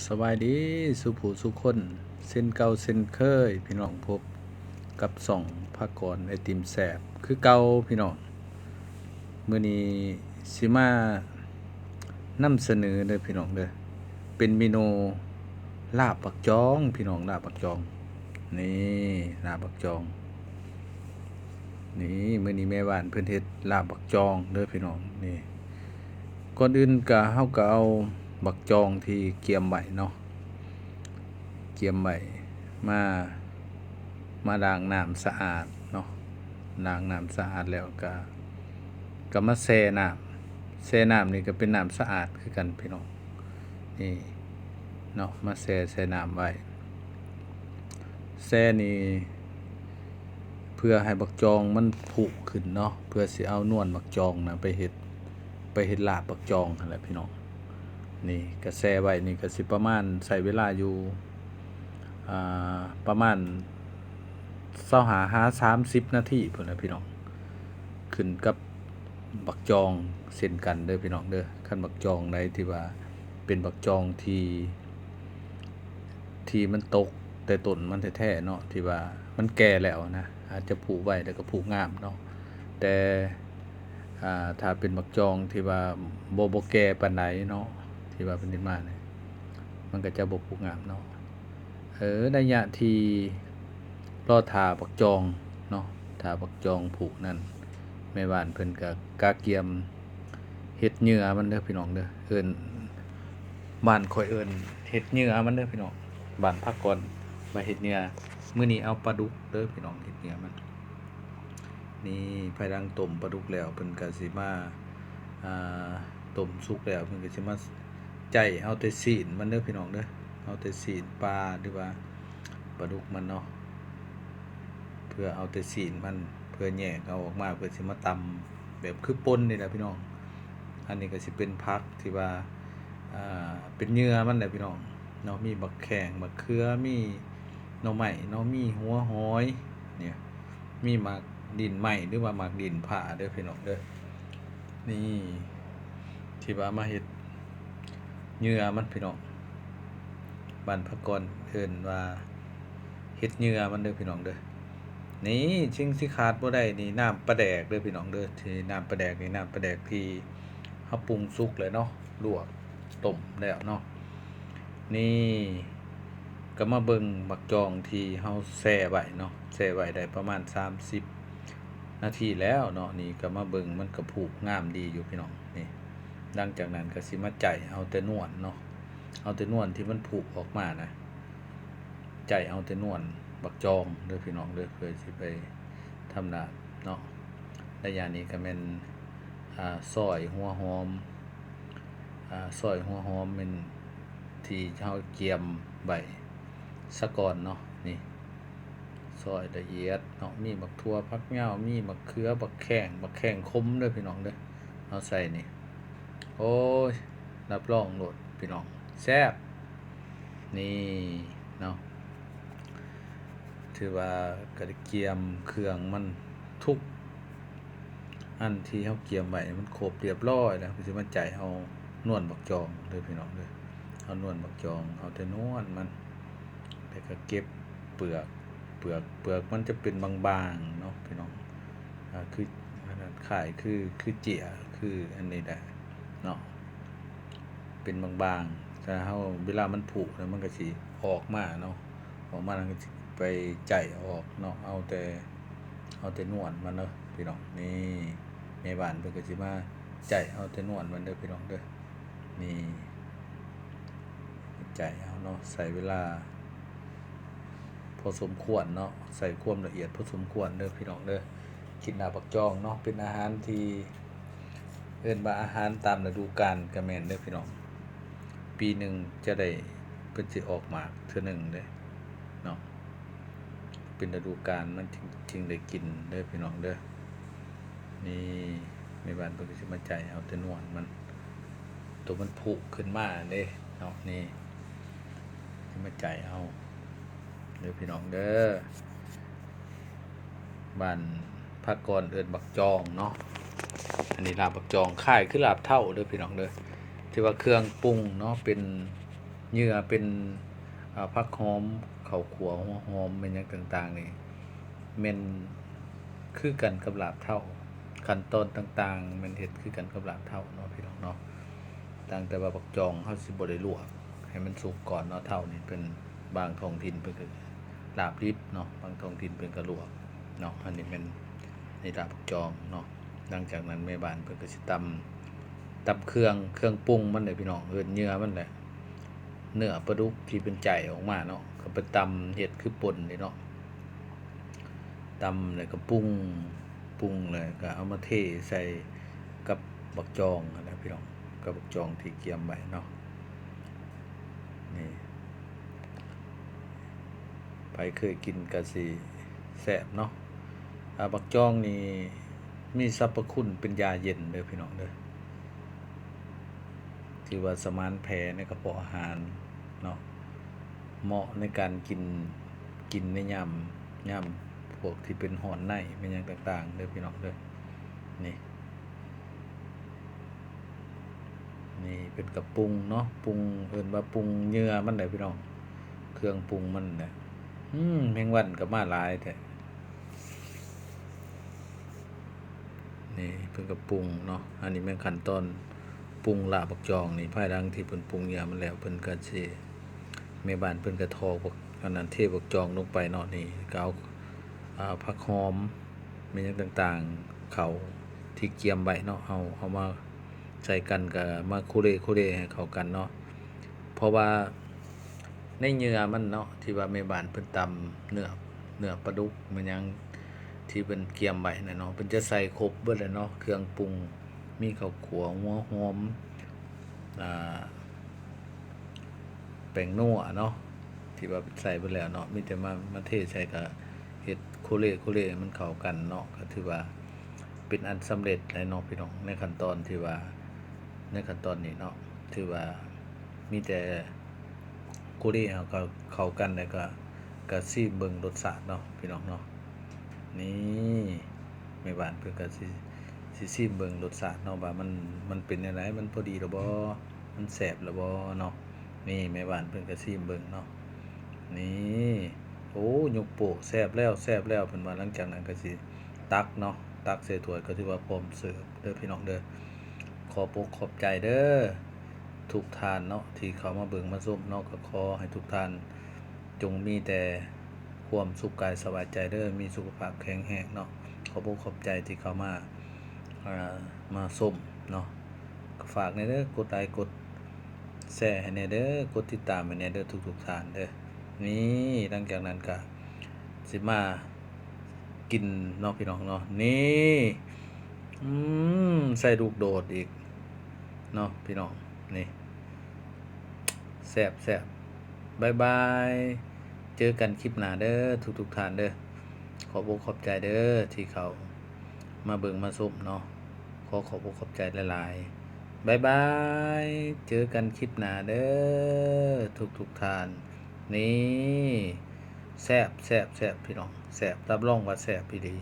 ສະບາຍດີສູ່ຜູ້ສູ່ຄົນ ເຊັ່ນເກົ່າເຊັ່ນເຄີຍ ພີ່ນ້ອງ ພົບກັບຊ່ອງພາກອນໄອຕິມແຊບຄືເກົ່າ ພີ່ນ້ອງ. ມື້ນີ້ຊິມານຳສະເໜີເດີພີ່ນ້ອງເດີ ເປັນເມນູລາບບັກຈອງ ພີ່ນ້ອງ ລາບບັກຈອງ. ນີ້ ລາບບັກຈອງ ນີ້ ມື້ນີ້ແມ່ບ້ານເພິ່ນເຮັດລາບບັກຈອງເດີພີ່ນ້ອງ. ນີ້ ກ່ອນອື່ນກະ ເຮົາກະເອົາບັກຈອງທີ່ກຽມໄວ້ເນາະ ກຽມໄວ້ ມາ ມາລ້າງນ້ຳສະອາດເນາະ. ລ້າງນ້ຳສະອາດແລ້ວກະ ກະມາແຊ່ນ້ຳ ແຊ່ນ້ຳນີ້ກະເປັນນ້ຳສະອາດຄືກັນພີ່ນ້ອງ. ນີ້ເນາະ ມາແຊ່ໃສ່ນ້ຳໄວ້ ແຊ່ນີ້ເພື່ອໃຫ້ບັກຈອງມັນຜຸຂຶ້ນເນາະ ເພື່ອຊິເອົານວນບັກຈອງນະໄປເຮັດ ໄປເຮັດລາບບັກຈອງຫັ້ນແຫຼະພີ່ນ້ອງ. ນີ້ກະແຊ່ໄວ້ນີ້ກະຊິປະມານ ໃຊ້ເວລາຢູ່ ອ່າ ປະມານຊາວຫ້າຫາສາມສິບນາທີພຸ້ນແຫຼະພີ່ນ້ອງ ຂຶ້ນກັບບັກຈອງເຊັ່ນກັນເດີພີ່ນ້ອງເດີ. ຄັນບັກຈອງໃດທີ່ວ່າເປັນບັກຈອງທີ່ ທີ່ມັນຕົກແຕ່ຕົ້ນມັນແທ້ໆເນາະ ທີ່ວ່າມັນແກ່ແລ້ວນະ ອາດຈະຜຸໄວແລ້ວກະຜຸງາມເນາະ ແຕ່ ອ່າ ຖ້າເປັນບັກຈອງທີ່ວ່າບໍ່ ບໍ່ແກ່ປານໃດເນາະ ທີ່ວ່າເພິ່ນເຮັດມານີ້ ມັນກະຈະບໍ່ຜຸງາມເນາະ. ເອີ ໄລຍະທີ່ລໍຖ້າບັກຈອງເນາະ ຖ້າບັກຈອງຜຸນັ້ນ ແມ່ບ້ານເພິ່ນກະກະກຽມເຮັດເຫຍື່ອມັນເດີພີ່ນ້ອງເດີ. ເອີ້ນ ບ້ານຂ້ອຍເອີ້ນເຮັດເຫຍື່ອມັນເດີພີ່ນ້ອງ ບ້ານພາກອນວ່າເຮັດເຫຍື່ອ. ມື້ນີ້ເອົາປາດຸກເດີພີ່ນ້ອງ ເຮັດເຫຍື່ອມັນ. ນີ້ ພາຍຫຼັງຕົ້ມປາດຸກແລ້ວ ເພິ່ນກະຊິມາ ອ່າ ຕົ້ມສຸກແລ້ວ ເພິ່ນກະຊິມາໄຈ້ເອົາແຕ່ຊີ້ນມັນເດີພີ່ນ້ອງເດີ ເອົາແຕ່ຊີ້ນປາ ຫຼືວ່າປາດຸກມັນເນາະ ເພື່ອເອົາແຕ່ຊີ້ນມັນ ເພື່ອແຍກເອົາອອກມາ ເພື່ອຊິມາຕຳແບບຄືປົ່ນນີ້ແຫຼະພີ່ນ້ອງ. ອັນນີ້ກະຊິເປັນຜັກທີ່ວ່າ ອ່າ ເປັນເຫຍື່ອມັນແຫຼະພີ່ນ້ອງເນາະ ມີບັກແຂ້ງ ບັກເຂືອ ມີໜໍ່ໄມ້ເນາະ ມີຫົວຫອຍນີ້ ມີໝາກດິ້ນໄມ້ ຫຼືວ່າໝາກດິ້ນຜາເດີພີ່ນ້ອງເດີ. ນີ້ ທີ່ວ່າມາເຮັດເຫຍື່ອມັນພີ່ນ້ອງ ບ້ານພາກອນເອີ້ນວ່າເຮັດເຫຍື່ອມັນເດີພີ່ນ້ອງເດີ. ນີ້ ສິ່ງທີ່ຂາດບໍ່ໄດ້ນີ້ ນ້ຳປາແດກເດີພີ່ນ້ອງເດີ. ທີ່ນ້ຳປາແດກນີ້ ນ້ຳປາແດກທີ່ເຮົາປຸງສຸກແລ້ວເນາະ ລວກ ຕົ້ມແລ້ວເນາະ. ນີ້ ກະມາເບິ່ງບັກຈອງທີ່ເຮົາແຊ່ໄວ້ເນາະ ແຊ່ໄວ້ໄດ້ປະມານສາມສິບນາທີແລ້ວເນາະ. ນີ້ກະມາເບິ່ງ ມັນກະຜຸງາມດີຢູ່ພີ່ນ້ອງ. ນີ້ ຫຼັງຈາກນັ້ນກະຊິມາໄຈ້ເອົາແຕ່ນວນເນາະ ເອົາແຕ່ນວນທີ່ມັນຜຸອອກມານະ ໄຈ້ເອົາແຕ່ນວນບັກຈອງເດີພີ່ນ້ອງເດີ ເພື່ອຊິໄປທຳລາບເນາະ. ໄລຍະນີ້ກະແມ່ນ ອ່າ ຊອຍຫົວຫອມ ອ່າ ຊອຍຫົວຫອມແມ່ນທີ່ເຮົາກຽມໄວ້ສາກ່ອນເນາະ. ນີ້ ຊອຍລະອຽດເນາະ ມີບັກຖົ່ວ ຜັກຍາວ ມີບັກເຂືອ ບັກແຂ້ງ ບັກແຂ້ງຂົມເດີພີ່ນ້ອງເດີ ເຮົາໃສ່ນີ້ ໂອ້ຍ ຮັບຮອງໂລດພີ່ນ້ອງ ແຊບ. ນີ້ເນາະ ຖືວ່າກະໄດ້ກຽມເຄື່ອງມັນທຸກອັນທີ່ເຮົາກຽມໄວ້ ມັນຄົບລຽບຮ້ອຍແລ້ວ ກະຊິມາໄຈ້ເອົານວນບັກຈອງເດີພີ່ນ້ອງເດີ. ເອົານວນບັກຈອງ ເອົາແຕ່ນວນມັນ ແລ້ວກະເກັບເປືອກ ເປືອກ ເປືອກມັນຈະເປັນບາງໆເນາະພີ່ນ້ອງ ອ່າ ຄື ຄ້າຍຄື ຄືເຈ້ຍ ຄືອັນນີ້ແຫຼະເນາະ ເປັນບາງໆ. ຖ້າເຮົາ ເວລາມັນຜຸແລ້ວ ມັນກະຊິອອກມາເນາະ ອອກມາແລ້ວກະຊິໄປໄຈ້ອອກເນາະ ເອົາແຕ່ ເອົາແຕ່ນວນມັນເດີພີ່ນ້ອງ. ນີ້ ແມ່ບ້ານເພິ່ນກະຊິມາໄຈ້ເອົາແຕ່ນວນມັນເດີພີ່ນ້ອງເດີ. ນີ້ ໄຈ້ເອົາເນາະ ໃຊ້ເວລາພໍສົມຄວນເນາະ ໃຊ້ຄວາມລະອຽດພໍສົມຄວນເດີພີ່ນ້ອງເດີ. ກິນລາບບັກຈອງເນາະ ເປັນອາຫານທີ່ເອີ້ນວ່າອາຫານຕາມລະດູການກະແມ່ນເດີພີ່ນ້ອງ. ປີໜຶ່ງຈະໄດ້ເພິ່ນຊິອອກໝາກເທື່ອໜຶ່ງເດ້ເນາະ ເປັນລະດູການມັນຈຶ່ງ ຈຶ່ງໄດ້ກິນເດີພີ່ນ້ອງເດີ. ນີ້ ແມ່ບ້ານເພິ່ນກະຊິມາໄຈ້ເອົາແຕ່ນວນມັນ ໂຕມັນຜຸຂຶ້ນມາເດ້ເນາະ. ນີ້ ຊິມາໄຈ້ເອົາເດີພີ່ນ້ອງເດີ. ບ້ານພາກອນເອີ້ນບັກຈອງເນາະ. ອັນນີ້ລາບບັກຈອງ ຄ້າຍຄືລາບເທົ້າເດີພີ່ນ້ອງເດີ ທີ່ວ່າເຄື່ອງປຸງເນາະ ເປັນ ເຫຍື່ອເປັນ ອາ ຜັກຫອມ ເຂົ້າຂົ້ວ ຫົວຫອມ ແມ່ນຫຍັງຕ່າງໆນີ້ ແມ່ນຄືກັນກັບລາບເທົາ, ຂັ້ນຕອນຕ່າງໆ ແມ່ນເຮັດຄືກັນກັບລາບເທົາເນາະ ພີ່ນ້ອງເນາະ. ຕ່າງແຕ່ວ່າບັກຈອງເຮົາຊິບໍ່ໄດ້ລວກໃຫ້ມັນສຸກກ່ອນເນາະ, ເທົານີ້ເພິ່ນ ບາງທ້ອງຖິ່ນເພິ່ນກໍລາບດິບເນາະ, ບາງທ້ອງຖິ່ນເພິ່ນກໍລວກເນາະ. ອັນນີ້ແມ່ນ ນີ້ລາບບັກຈອງເນາະ. ຫຼັງຈາກນັ້ນແມ່ບ້ານເພິ່ນກໍຊິຕຳ ຕຳເຄື່ອງ ເຄື່ອງປຸງມັນແຫຼະ ພີ່ນ້ອງ, ເອີ້ນເຫຍື່ອມັນແຫຼະ, ເນື້ອປາດຸກທີ່ເພິ່ນໄຈອອກມາເນາະ, ກໍໄປຕຳເຮັດຄືປົ່ນນີ້ເນາະ. ຕຳແລ້ວກໍປຸງ ປຸງແລ້ວກໍເອົາມາເທໃສ່ກັບບັກຈອງຫັ້ນນະ ພີ່ນ້ອງ, ກັບບັກຈອງທີ່ກຽມໄວ້ເນາະ. ນີ້ ໃຜເຄີຍກິນກໍຊິແຊບເນາະ. ອາ ບັກຈອງນີ້ມີສັບພະຄຸນເປັນຢາເຢັນເດີ ພີ່ນ້ອງເດີ, ຖືວ່າສະໝານແຜ່ໃນກະເພາະອາຫານເນາະ, ເໝາະໃນການກິນ ກິນໃນຍາມ ຍາມພວກທີ່ເປັນຮ້ອນໃນ ແມ່ນຫຍັງຕ່າງໆເດີ ພີ່ນ້ອງເດີ. ນີ້ ນີ້ເປັນກະປຸງເນາະ, ປຸງ ເອີ້ນວ່າປຸງເຫຍື່ອມັນແຫຼະ ພີ່ນ້ອງ, ເຄື່ອງປຸງມັນແຫຼະ. ອືມ ແມງວັນກໍມາຫຼາຍແທ້. ນີ້ເພິ່ນກໍປຸງເນາະ, ອັນນີ້ແມ່ນຂັ້ນຕອນປຸງລາບບັກຈອງນີ້. ພາຍຫຼັງທີ່ເພິ່ນປຸງເຫຍື່ອມັນແລ້ວ ເພິ່ນກໍຊິ ແມ່ບ້ານເພິ່ນກໍຖອກບັກ ອັນນັ້ນ ເທບັກຈອງລົງໄປເນາະ. ນີ້ກໍເອົາ ອາ ຜັກຫອມ ແມ່ນຫຍັງຕ່າງໆ ເຂົ້າທີ່ກຽມໄວ້ເນາະ, ເອົາ ເອົາມາໃສ່ກັນ ກໍມາໂຄເລໂຄເລໃຫ້ເຂົ້າກັນເນາະ. ເພາະວ່າໃນເຫຍື່ອມັນເນາະ ທີ່ວ່າແມ່ບ້ານເພິ່ນຕຳເນື້ອ ເນື້ອປາດຸກ ແມ່ນຫຍັງທີ່ເພິ່ນກຽມໄວ້ນັ້ນເນາະ, ເພິ່ນຈະໃສ່ຄົບເບິດແຫຼະເນາະ, ເຄື່ອງປຸງ ມີເຂົ້າຂົ້ວ ຫົວຫອມ ອາ ແປ້ງນົວເນາະ ທີ່ວ່າໃສ່ໄປແລ້ວເນາະ, ມີແຕ່ມາ ມາເທໃສ່ ກະເຮັດໂຄເລໂຄເລໃຫ້ມັນເຂົ້າກັນເນາະ. ກະຖືວ່າເປັນອັນສຳເລັດແລ້ວເນາະ ພີ່ນ້ອງ, ໃນຂັ້ນຕອນທີ່ວ່າ ໃນຂັ້ນຕອນນີ້ເນາະ. ຖືວ່າມີແຕ່ໂຄເລເຂົ້າ ເຂົ້າກັນ ແລ້ວກະ ກະຊີມເບິ່ງລົດຊາດເນາະ ພີ່ນ້ອງເນາະ. ນີ້ ແມ່ບ້ານເພິ່ນກະຊິ ຊິຊີມເບິ່ງລົດຊາດເນາະ ວ່າມັນ ມັນເປັນແນວໃດ, ມັນພໍດີແລ້ວບໍ່ ມັນແຊບແລ້ວບໍ່ເນາະ. ນີ້ແມ່ບ້ານເພິ່ນກໍຊີມເບິ່ງເນາະ. ນີ້ ໂອ້ ຍົກໂປ້ ແຊບແລ້ວ ແຊບແລ້ວ ເພິ່ນວ່າ. ຫຼັງຈາກນັ້ນກໍຊິຕັກເນາະ, ຕັກໃສ່ຖ້ວຍ ກໍຖືວ່າພ້ອມເສີບເດີພີ່ນ້ອງເດີ. ຂອບອົກຂອບໃຈເດີທຸກທ່ານເນາະ ທີ່ເຂົ້າມາເບິ່ງມາຊົມເນາະ, ກໍຂໍໃຫ້ທຸກທ່ານ ຈົ່ງມີແຕ່ຄວາມສຸກກາຍສະບາຍໃຈເດີ, ມີສຸຂະພາບແຂງແຮງເນາະ. ຂອບອົກຂອບໃຈທີ່ເຂົ້າມາ ອ່າ ມາຊົມເນາະ. ກໍຝາກແດ່ເດີ ກົດໄລກົດແຊໃຫ້ແດ່ເດີ, ກົດຕິດຕາມໃຫ້ແດ່ເດີ ທຸກໆທ່ານເດີ. ນີ້ ຫຼັງຈາກນັ້ນກໍຊິມາກິນເນາະ ພີ່ນ້ອງເນາະ. ນີ້ ອືມ ໃສ່ລູກໂດດອີກເນາະ ພີ່ນ້ອງ. ນີ້ ແຊບໆ. ບາຍບາຍ ເຈີກັນຄລິບໜ້າເດີ ທຸກໆທ່ານເດີ. ຂອບອົກຂອບໃຈເດີທີ່ເຂົ້າມາເບິ່ງມາຊົມເນາະ, ຂໍຂອບອົກຂອບໃຈຫຼາຍໆ. ບາຍບາຍ ເຈີກັນຄລິບໜ້າເດີ ທຸກໆທ່ານ. ນີ້ ແຊບໆໆ ພີ່ນ້ອງ ແຊບ ຮັບຮອງວ່າແຊບອີ່ຫຼີ.